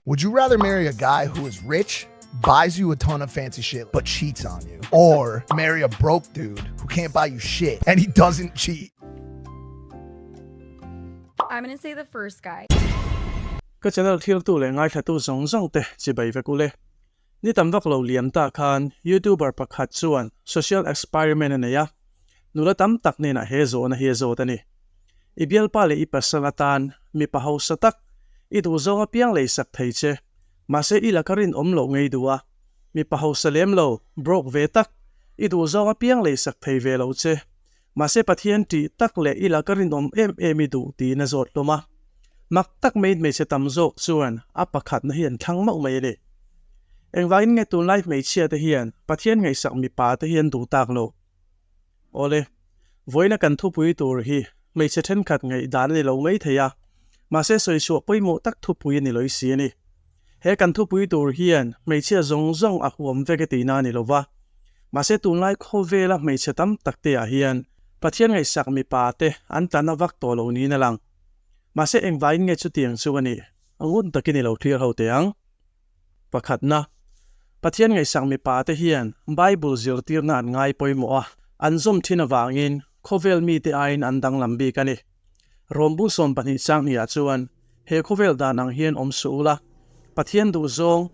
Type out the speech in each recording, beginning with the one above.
Would you rather marry a guy who is rich, buys you a ton of fancy shit, but cheats on you, or marry a broke dude who can't buy you shit and he doesn't cheat? I'm gonna say the first guy. Ka channel thiltu leh ngaithlatu zawng zawng te chibai vek ule. Ni tam vak lo liam ta khan YouTuber pakhat chuan social experiment a nei a, nula tam tak hnenah he zawhna hi a zawt a ni. I bialpa leh i pasal atan mipa hausa tak, i duhzawng apiang leisak thei che, mahse i laka rinawm loh ngei duh a, mipa hausa lem lo, broke ve tak, i duhzawng apiang leisak thei ve lo che, mahse Pathian ṭih tak leh i laka rinawm em em i duh tiin a zawt hlawm a. Mak tak mai hmeichhe tam zawk chuan a pakhatna hi an thlang mauh mai a ni. Engvangin nge tunlai hmeichhia te hian Pathian ngaihsak mipa te hi an duh tak lo? Awle, vawiina kan thupui tur hi hmeichhe thenkhat ngaihdan a ni lo mai thei a, mahse sawichhuah pawimawh tak thupui a ni lawih si a ni. He kan thupui tur hian hmeichhia zawng zawng a huam vek e tihna a ni lo va, mahse tunlai khawvela hmeichhe tam tak te ah hian Pathian ngaihsak mipa te an tlan a vak tawh lo niin a lang. Mahse engvaiin nge chutiang chu a nih? Ngun takin i lo thlir ho teh ang. Pakhatna, Pathian ngaihsak mipate hian Bible zirtirna an ngai pawimawh a, an zawm thin avangin khawvel mite aiin an danglam bik a ni. Rawmbu 12 changhniah chuan he khawvel dan ang hian awm suh ula, Pathian duhzawng,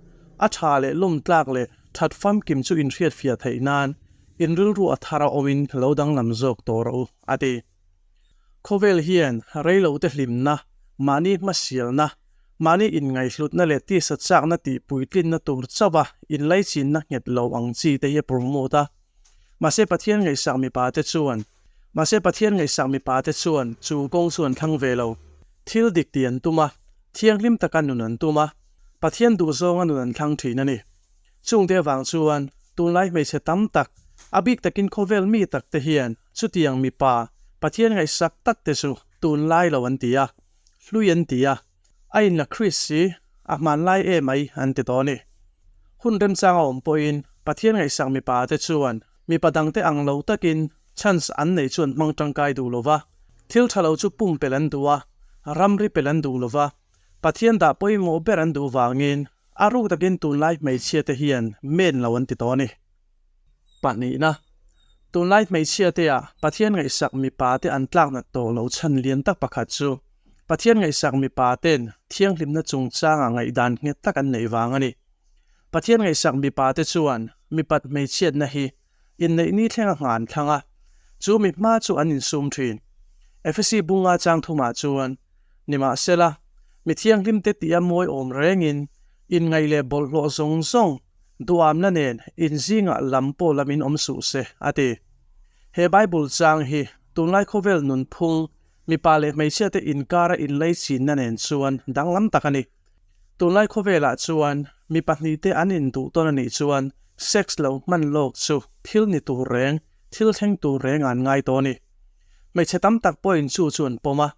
a tha leh lawm tlak leh that famkim chu inhriatfiah theih nan in rilru a thar a awmin lo danglam zawk tawh rawh u, a ti. Khawvel hian reilote hlimna, mahni hmasialna, mahni inngaihhlutna leh tisa chakna tih puitlinna tur chauha inlaichinna nghet lo ang chi te hi a promote a. Mahse Pathian ngaihsak mipa te chuan Mahse Pathian ngaihsak mipa te chuan chu kawng chu an thlang ve lo. Thil dik tih an tum a, thianghlim taka nun an tum a, Pathian duhzawnga nun an thlang thin a ni. Chungte avang chuan tunlai hmeichhe tam tak, a bik takin khawvel mi tak te hian chutiang mipa Pathian ngaihsak tak te chu tunlai lo an ti a, hlui an ti a, a inla Kris si, a hmanlai em ai an ti tawh a ni. Hun remchang a awm pawhin Pathian ngaihsak mipa te chuan mipa dangte ang lo takin chance an neih chu an hmang tangkai duh lo va, thil tha lo chu pumpelh an duh a, ramri pelh an duh lo va, Pathian dah pawimawh ber an duh vangin A ruk takin tunlai hmeichhia te hian men lo an ti tawh a ni. Pahnihna, Tunlai hmeichhia te ah Pathian ngaihsak mipa te an tlak nat tawh lo chhan lian tak pakhat chu Pathian ngaihsak mipa ten thianghlimna chungchanga ngaihdan nghet tak an neih vang a ni. Pathian ngaihsak mipa te chuan mipat hmeichhiatna hi inneih ni thlenga nghah an thlang a, chu mi hma chu an insum thin. Efesi bunga chang thumah chuan Nimahsela, mi thianghlimte tih a mawi awm rengin, inngaih leh bawlhhlawh zawng zawng duhamna nen inzingah lam pawh lamin awm suh se, a ti. He Bible chang hi tunlai khawvel nunphung, mipa leh hmeichhiate inkara inleichinna nen chuan danglam tak a ni. Tunlai khawvelah chuan mi pahnihte an induh tawn a nih chuan sex lo hman lawk chu thil ni tur reng, thil thleng tur reng an ngai tawh a ni. Hmeichhe tam tak pawhin chu chu an pawm a,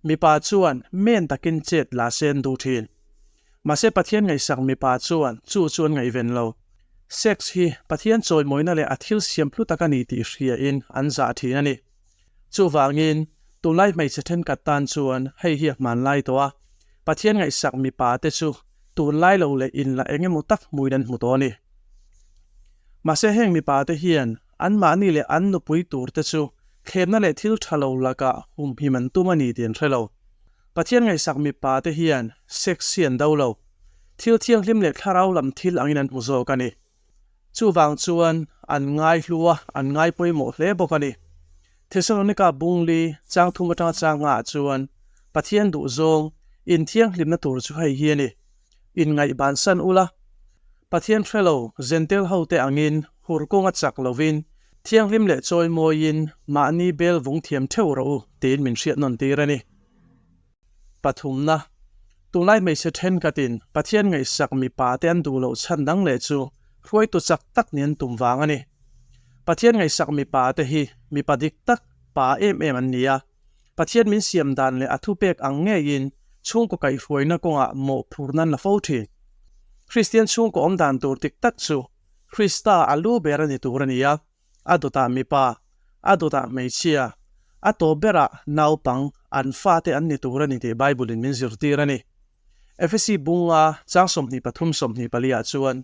mipa chuan men takin chet la se an duh thin. Mahse Pathian ngaihsak mipa chuan chu chu an ngaihven lo. Sex hi Pathian chawimawina leh a thil siam hlu tak a ni tih hriain an zah thin a ni. Chuvangin, tunlai hmeichhe thenkhat tan chuan hei hi a hmanlai tawh a, Pathian ngaihsak mipa te chu tunlai lo leh inla eng emaw tak hmuin an hmu tawh a ni. Mahse heng mipa te hian Anmahni leh an nupui turte chu thlemna leh thil tha lo lakah humhim an tum a ni tih an hre lo. Pathian ngaihsak mipa te hian sex hi an do lo. Thil thianghlim leh thlarau lam thil angin an hmu zawk a ni. Chuvang chuan an ngai hlu a, an ngai pawimawh hle bawk a ni. Thesalonika bungli chang thum atanga chang ngaah chuan Pathian duhzawng inthianghlimna tur chu hei hi a ni. Inngaih bansan ula, Pathian hre lo Zentel hote angin hur kawnga chak lovin thianghlim leh chawimawiin mahni bel vung thiam theuh rawh u tiin min hriat nawn tir a ni. Pathumna, Tunlai hmeichhe thenkhatin Pathian ngaihsak mipa te an duh loh chhan dang leh chu hruaitu chak tak nih an tum vang a ni. Pathian ngaihsak mipa te hi mipa dik tak, pa em em an ni a. Pathian min siam dan leh a thupek ang ngeiin chhungkaw kaihhruaina kawngah mawhphurna an la fo thin. Kristian chhungkaw awm dan tur dik tak chu Krista a lu ber a ni tur a ni a, a dawtah mipa, a dawtah hmeichhia, a tawp berah naupang an fate an ni tur a ni tih Bible-in min zirtir a ni. Efesi bunga chang 23 24 ah chuan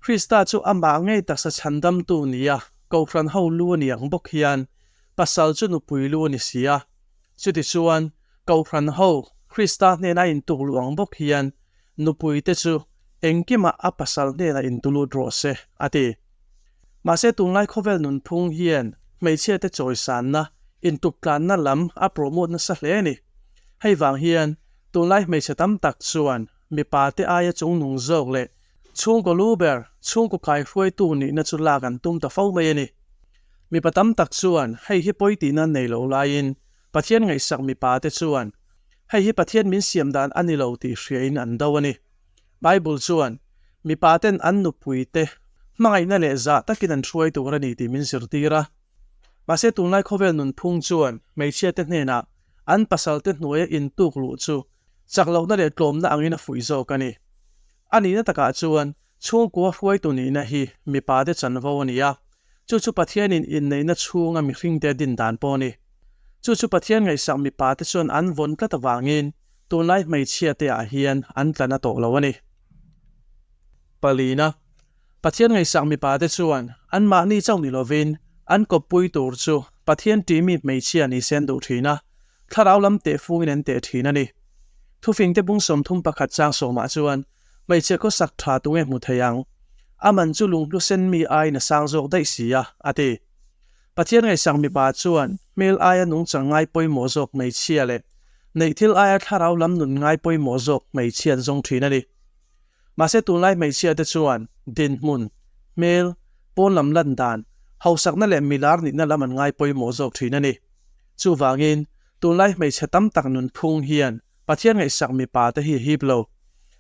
Krista chu amah ngei taksa chhandamtu nia Kohhran ho lu a ni ang bawk hian pasal chu nupui lu a ni si a. Chutichuan Kohhran ho Krista hnena intuk luh ang bawk hian nupuite chu engkimah a pasal hnenah intulut rawh se, a ti. Mahse tunlai khawvel nunphung hian hmeichhiate chawisanna, intuktlanna lam a promote nasa hle a ni. Hei vang hian tunlai hmeichhe tam tak chuan mipate aia chungnung zawk leh chhungkaw lu ber, chhungkaw kaihruaitu nihna chu lak an tum ta fo mai a ni. Mipa tam tak chuan hei hi pawi tihna nei lo laiin Pathian ngaihsak mipate chuan hei hi Pathian min siam dan a ni lo tih hriain an do a ni. Bible chuan mipaten an nupuite hmangaihna leh zah takin an hruai tur a ni tih min zirtir a. Mahse tunlai khawvel nunphung chuan hmeichhiate hnenah an pasalte hnuaia intuk luh chu chak lohna leh tlawmna angin a fuih zawk a ni. A nihna takah chuan chhungkua hruaitu nihna hi mipate chanvo a ni a, chu chu Pathianin inneihna chhunga mihringte din dan pawh a ni. Chu chu Pathian ngaihsak mipate chuan an vawn tlat avangin tunlai hmeichhiate ah hian an tla na tawh lo a ni. Palina, Pathian ngaihsak mipate chuan anmahni chauh ni lovin an kawppui tur chu Pathian timi hmeichhia ni se an duh thin a, thlarau lam tehfungin an teh thin a ni. Thufingte bung 31 chang sawmah chuan hmeichhe khawsak tha tunge hmu thei ang? A man chu lunghlu sen mi aiin a sang zawk daih si a, a ti. Pathian ngaihsak mipa chuan hmel aia nungchang ngai pawimawh zawk hmeichhia leh neih thil aia thlarau lam nun ngai pawimawh zawk hmeichhia an zawng thin a ni. Mahse tunlai hmeichhia te chuan dinhmun, hmel, pawn lam lan dan, hausakna leh milar nihna lam an ngai pawimawh zawk thin a ni. Chuvangin, tunlai hmeichhe tam tak nunphung hian Pathian ngaihsak mipa te hi a hip lo.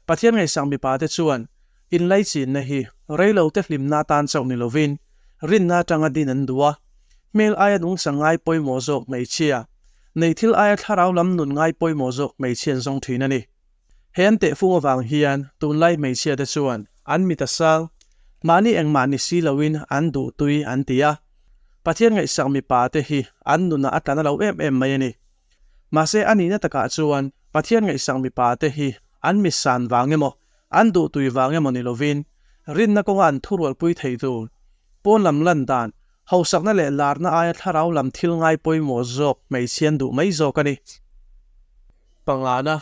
Pathian ngaihsak mipa te chuan inlaichinna hi reilote hlimna atan chauh ni lovin rinna atanga din an duh a. Hmel aia nungchang ngai pawimawh zawk hmeichhia, neih thil aia thlarau lam nun ngai pawimawh zawk hmeichhia an zawng thin a ni. He an tehfung avang hian tunlai hmeichhia te chuan an mit a sang, mahni engmah ni si loin an duh tui an ti a. Pathian ngaihsak mipa te hi an nunah a tla na lo em em mai a ni. Mahse a nihna takah chuan Pathian ngaihsak mipa te hi an mi san vang emaw, an duh tui vang emaw ni lovin rinna kawnga an thurualpui thei tur, pawn lam lan dan, hausakna leh larna aia thlarau lam thil ngai pawimawh zawk hmeichhia an duh mai zawk a ni. Pangana,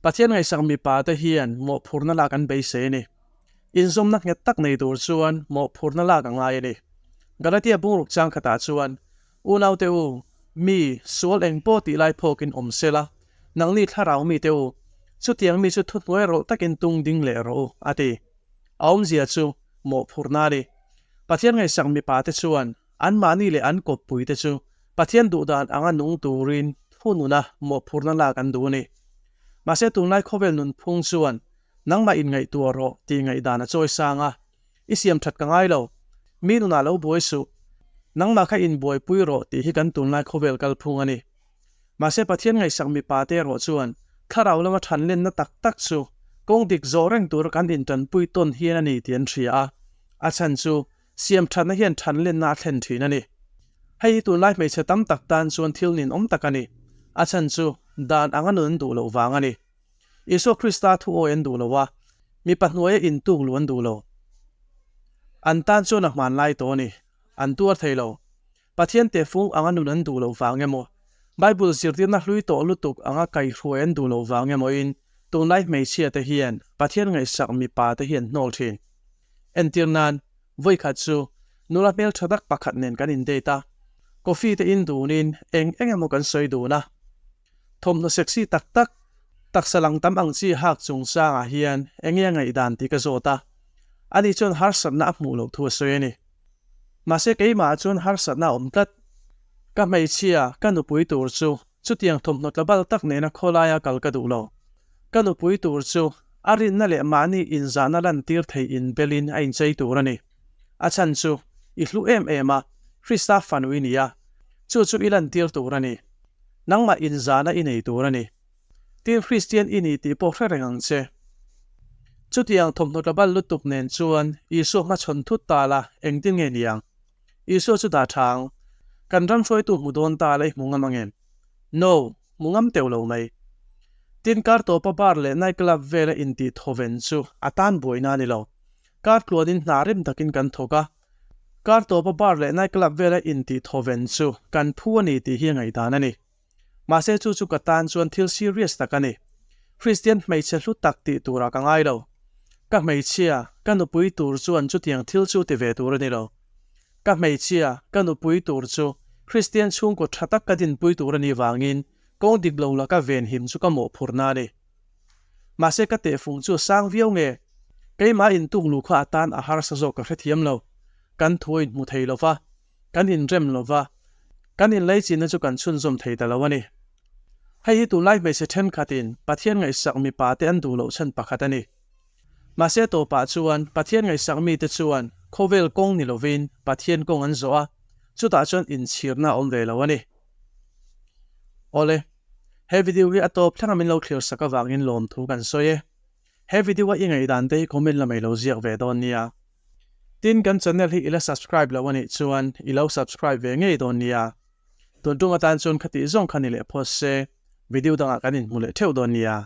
Pathian ngaihsak mipa te hian mawhphurhna lak an beisei a ni. Inzawmna nghet tak nei tur chuan mawhphurhna lak a ngai a ni. Galatia bungruk chang khatah chuan, Unaute u, mi, sual eng pawh tih lai phawkin awm se la, nangni thlarau mite u, chutiang mi chu thuhnuai rawlh takin tung ding leh rawh u, a ti. A awmzia chu mawhphurhna a ni. Pathian ngaihsak mipate chuan anmahni leh an kawppuite chu Pathian duhdan anga nung turin thununa mawhphurhna lak an duh a ni. Mahse tunlai khawvel nunphung chuan nangmah inngaihtuah rawh tih ngaihdan a chawi sang a, I siam that ka ngai lo. Mi nunah lo buai suh. Nangmah kha inbuaipui rawh tih hi kan tunlai khawvel kalphung a ni. Mahse Pathian ngaihsak mipa te erawh chuan thlarau lama thanlenna tak tak chu kawng dik zawh reng tura kan intanpui tawn hian a ni tih an hria a. A chhan chu siam thatna hian thanlenna a thlen thin a ni. Hei hi tunlai hmeichhe tam tak tan chuan thil ninawm tak a ni. A chhan chu dan anga nun an duh loh vang a ni. Isua Krista thu awi an duh lo a, mipa hnuaia intuk luh an duh lo. An tan chuan a hmanlai tawh a ni. An tuar thei lo. Pathian tehfung anga nun an duh loh vang emaw, Bible zirtirna hlui tawh lutuk anga kaihhruai an duh loh vang emawin tunlai hmeichhia te hian Pathian ngaihsak mipa te hi an hnawl thin. Entir nan, vawikhat chu nula hmeltha tak pakhat nen kan in date a, coffee te in dunin eng eng emaw kan sawi dun a. Thawmhnaw sexy tak tak, taksa lang tam ang chi hak chungchangah hian enge a ngaihdan tih ka zawt a, ani chuan harsatna a hmuh loh thu a sawi a ni. Mahse keimah chuan harsatna a awm tlat. Ka hmeichhia, ka nupui tur chu chutiang thawmhnaw tlabal tak nena khawlaia kal ka duh lo. Ka nupui tur chu a rinna leh mahni inzahna lantir thei inbelin a inchei tur a ni. A chhan chu i hlu em em a, Krista fanu i ni a, chu chu i lantir tur a ni. Nangmah inzahna i nei tur a ni. Tin Kristian i ni tih pawh hre reng ang che. Chutiang thawmhnaw tlabal lutuk nen chuan Isua hmachhawn thut ta la engtin nge ni ang? Isua chu dah tha ang. Kan ram hruaitu hmu dawn ta la i hmu ngam ang em? No, hmu ngam teuh lo mai. Tin kar tawpa bar leh night club vela intih thawven chu a tan buaina a ni lo. Kar tluanin hna rem takin kan thawk a. Kar tawpa bar leh night club vela intih thawven chu kan phu a ni tih hi a ngaihdan a ni. Mahse chu chu ka tan chuan thil serious tak a ni. Kristian hmeichhe hlu tak tih turah ka ngai lo. Ka hmeichhia, ka nupui tur chuan chutiang thil chu ti ve tur a ni lo. Ka hmeichhia, ka nupui tur chu Kristian chhungkaw tha tak ka dinpui tur a nih vangin kawng dik lo laka venhim chu ka mawhphurhna a ni. Mahse ka tehfung chu a sang viau nge? Keimah intuk luh kha a tan a harsa zawk ka hrethiam lo. Kan thu a inhmu thei lo va. Kan inrem lo va, kan inleichinna chu kan chhunzawm thei ta lo a ni. Hei hi tunlai hmeichhe thenkhatin Pathian ngaihsak mipa te an duh loh chhan pakhat a ni. Mahse tawpah chuan Pathian ngaihsak mite chuan khawvel kawng ni lovin Pathian kawng an zawh a, chutah chuan inchhirna a awm ve lo a ni. Awle, he video hi a tawp thleng a min lo thlir sak avangin lawmthu kan sawi e. He video a i ngaihdan te hi comment la mai lo ziak ve dawn nia. Tin kan channel hi ila subscribe lo anih chuan ilo subscribe ve ngei dawn nia. Tun tum atan chuan khatih zawng kha ni leh phawt se, video dangah kan inhmu leh theuh dawn nia.